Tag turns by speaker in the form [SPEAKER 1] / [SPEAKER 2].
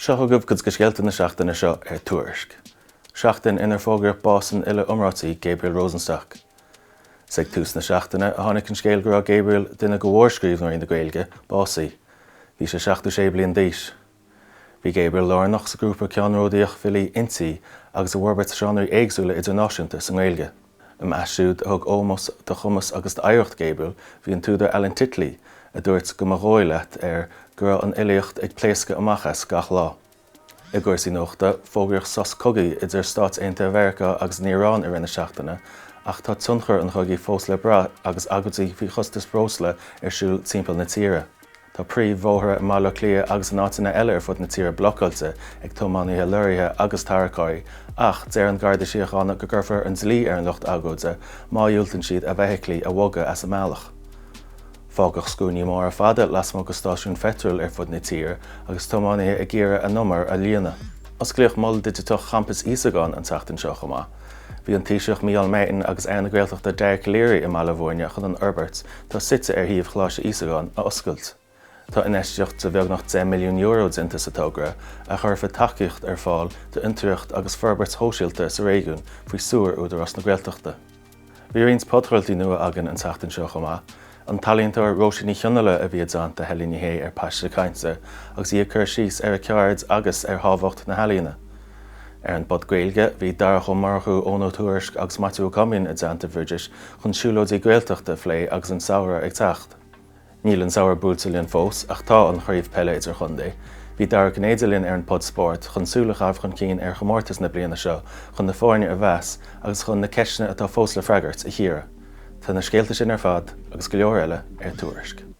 [SPEAKER 1] Seo chugaibh cuid de scéalta na seachtaine seo ar Tuairisc. Seachtain inar fógraíodh bás an fhile iomráitigh Gabriel Rosenstock. Is ag tús na seachtaine a tháinig an scéal go raibh Gabriel, duine de mhórscríbhneoirí na Gaeilge, básaithe. Bhí sé 76 bliain d'aois. Bhí Gabriel lárnach sa ghrúpa ceannródaíoch filí Innti agus i bhforbairt seánraí éagsúla idirnáisiúnta sa nGaeilge. I measc siúd a thug ómós do chumas agus d'oidhreacht Gabriel bhí an t-údar Alan Titley, a dúirt go mba dhóigh leat air go raibh an fhilíocht ag pléascadh amach as gach lá. I gcúrsaí nuachta, fógraíodh sos cogaidh idir Stáit Aontaithe Mheiriceá agus an Iaráin i rith na seachtaine, ach tá tionchar an chogaidh fós le brath agus agóidí faoi chostais breosla ar siúl timpeall na tíre. Tá príomhbhóithre i mBaile Átha Cliath agus in áiteanna eile ar fud na tíre blocáilte ag tiománaithe leoraithe agus tarracóirí ach deir an Garda Síochána go gcuirfear an dlí ar an lucht agóide má dhiúltaíonn siad a bhfeithiclí a bhogadh as a mbealach. Fágadh scuainí móra fada lasmuigh de stáisiúin pheitril ar fud na tíre agus tiománaithe ag iarraidh a n-umar a líonadh. Osclaíodh Mol Digiteach Champas Íosagáin an tseachtain seo chomh maith. Bhí an Taoiseach Micheál Martin agus Aire na Gaeltachta Dara Calleary i mBaile Bhúirne chun an fhorbairt atá suite ar shuíomh Choláiste Íosagáin a oscailt. Tá infheistíocht de bheagnach €10 milliún déanta sa togra, a chuirfidh tacaíocht ar fáil d'fhiontraíocht agus forbairt shóisialta sa réigiún faoi stiúir Údarás na Gaeltachta. Bhí roinnt podchraoltaí nua againn an tseachtain seo chomh maith. An t-ealaíontóir Róisín Ní Chionnaile a bhí i dteannta Helen Ní Shé ar Paiste Cainte agus í ag cur síos ar a ceird agus ar thábhacht na healaíona. Ar an bPod Gaeilge, bhí Darach Ó Murchú, Eoin Ó Tuairisg agus Maitiú Ó Coimín i dteannta Bhridget chun siúlóidí Gaeltachta a phlé agus an samhradh ag teacht. Níl an samhradh buailte linn fós ach tá an Chraobh Peile Idirchontae. Bhí Dara Ó Cinnéide linn ar an Pod Spórt chun súil a chaitheamh chun cinn ar chomórtas na bliana seo chun na foirne a mheas agus chun na ceisteanna atá fós le freagairt a chíoradh. Tá na scéalta sin ar fad agus go leor eile ar Tuairisc.